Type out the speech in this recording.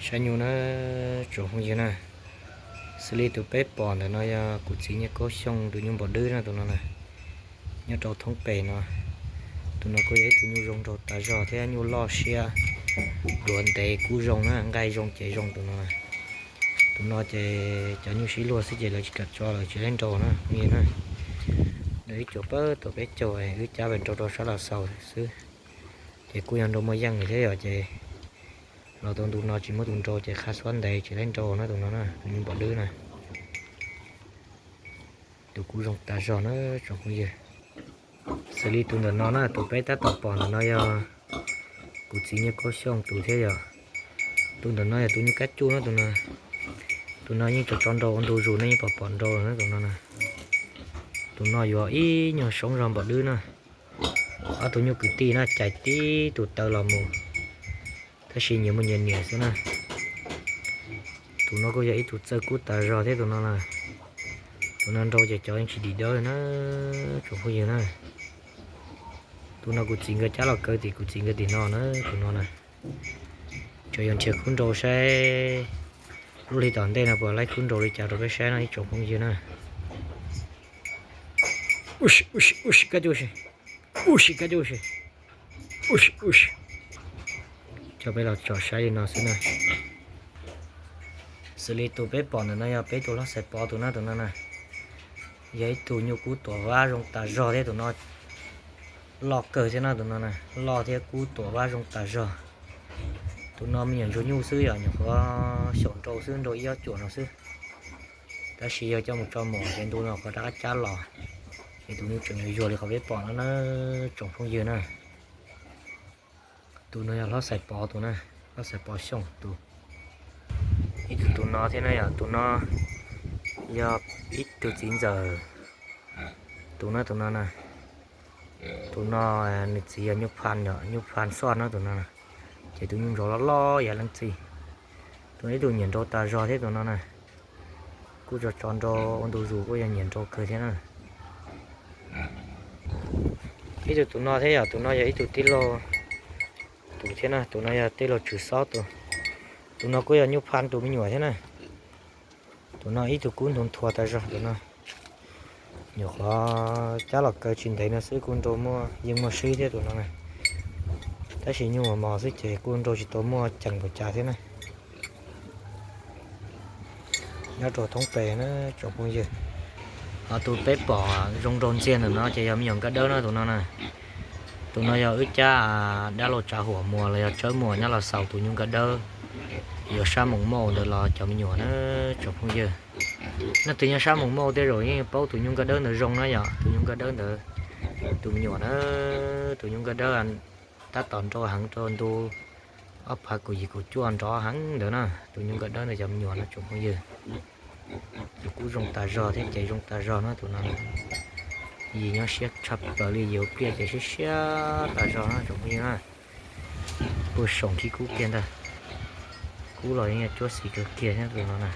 Saib nyuj na, tsoom phooj ywg na. Xws li tus peb pom ntawm no yog kuv txiv Nyiaj Kaub Xyooj tus nyuj npog dwb na tus no na. Nyob rau thoob pes no. Tus no kuj yog ib tug nyuj zoo nraug tas zog thiab nyuj loj siab, duav ntev kub zoo na, nqaij zoo cev zoo tus no. Tus no ces cov nyuj sib luag xwb ces lawv tsis kam tso lawm tsis laib nrau na phooj ywg na. Lawv ib cuam pab tom peb caug wb cab pes nrau rau sab Los Xaus xwb. Ces kuj yog nrau muaj yeej thiab yom ces los tau ntu no tsis muaj tus nrau ces qha xuab ntev tsis laib nrau na tus no na, tus nyuj npog dwb na. Tus kuj zoo tas zog na tsoom phooj ywg. Xws li tus ntawm no na, tus peb tab tom pom ntawm no yog kuv txiv Nyiaj Kaub Xyooj tus thiab yom. Tus ntawm no yog tus nyuj kab cuj na tus no. Tus no yeej tso tso nrau ua ntu zus ne, yeej pom pom nrau na tus no na. Tus no yuav ib nyuag soob zog npog dwb na. Ob tug nyuj kwv tij na cais tib tug taw los mus, tab sis nyias muaj nyias niam xwb na. Tus no kuj yog ib tug txawj kub tas zog thiab tus no na. Tus no nrau ces cov yeej tsis dim dawb na tsoom phooj ywg na. Tus no kuv txiv nkawd cab los kaw tim kuv txiv nkawd tim no na tus no na. Tsuas yog nrhiav kub nrau saib lub hli tom ntej no puas laib kub nrau li cas rau peb saib no ib tsoom phooj ywg na. Ub si, ub si, ub si, kab cuj si. Ub si, kab cuj si. Ub si, ub si. Coj peb los tsom saib li no xwb na. Xws li tus peb pom ntawm no yog peb tus hlob Xais Pov tus na tus no na. Yog ib tug nyuj kub tuam vab zoo tas zog thiab tus no loj kawg thiab na tus no na, loj thiab kub tuam vab zoo tas zog. Tus no me nyuam ntsuag nyuj xwb yom, nyuam qhuav xyaum nrau xwb, nrau ib ob cuam no xwb. Tab sis yog coj mus tso mom ces ntu no qhuav rov qab cab los, ces tus nyuj tseem yuag yuag li qhov peb pom no na tsoom phooj ywg na. Tus no yog hlob Xais Pov tus na, hlob Xais Pov Xyooj tus. Ib tug tus no thiab na yom, tus no yog ib tug txiv ntxawm tus na tus no na. Tus no nws txiv yog nyuj pha, nyuj pha xoj na tus no na. Ces tus nyuj ntsuag loj loj yam leej txiv. Tus no ib tug nyiam nrau tas zog thiab tus no na. Kuj tso tso nrau ua ntu zus kuj yog nyiam nrau kawg thiab na. Ib tug tus no thiab yom, tus no yog ib tug tij laug tus thiab na, tus no yog tij laug Tswv Xob tus. Tus no kuj yog nyuj pha tus me nyuam thiab na. Tus no ib tug kub nthuav nthuav tas zog tus no. Nyuam qhuav cab los kaw tsis ntev no xwb kuj nrau muaj yeej muaj sib thiab tus no na. Tab sis nyuj mos mos xwb ces kuj nrau tsis tau muaj ceem npaum cas thiab na. Nyob rau thoob pes na tsoom phooj ywg. Ho tus peb pom zoo nraug ntxiag ntawm no ces yog me nyuam nkaj dawb na tus no na. Tus no yog wb cab dab laug Tsav Huam Muas los yog Tsawb Muas nyob Los Xaus tus nyuj nkaj dawb, yuav sab Moos Mauj ntawd los cov me nyuam na tsoom phooj ywg. Nej twg nyob sab Moos Mauj tej zaum yeej paub tus nyuj nkaj dawb ntawd zoo na yom, tus nyuj nkaj dawb ntawd tus me nyuam na, tus nyuj nkaj dawb tab tom nrau heev rau ntu ob phav kaum yim kaum cuaj nrov heev ntawd na, tus nyuj nkaj dawb ntawd cov me nyuam na tsoom phooj ywg. Tus kub zoo tas zog thiab ces zoo tas zog na tus no. Yim nyob siab tshaj plaws li, yim ua pliaj ces siab siab tas zog na tsoom phooj ywg na. Kuj soom khib kub kiag ntag, kub los yeej cuab xis kawg kiag thiab tus no na.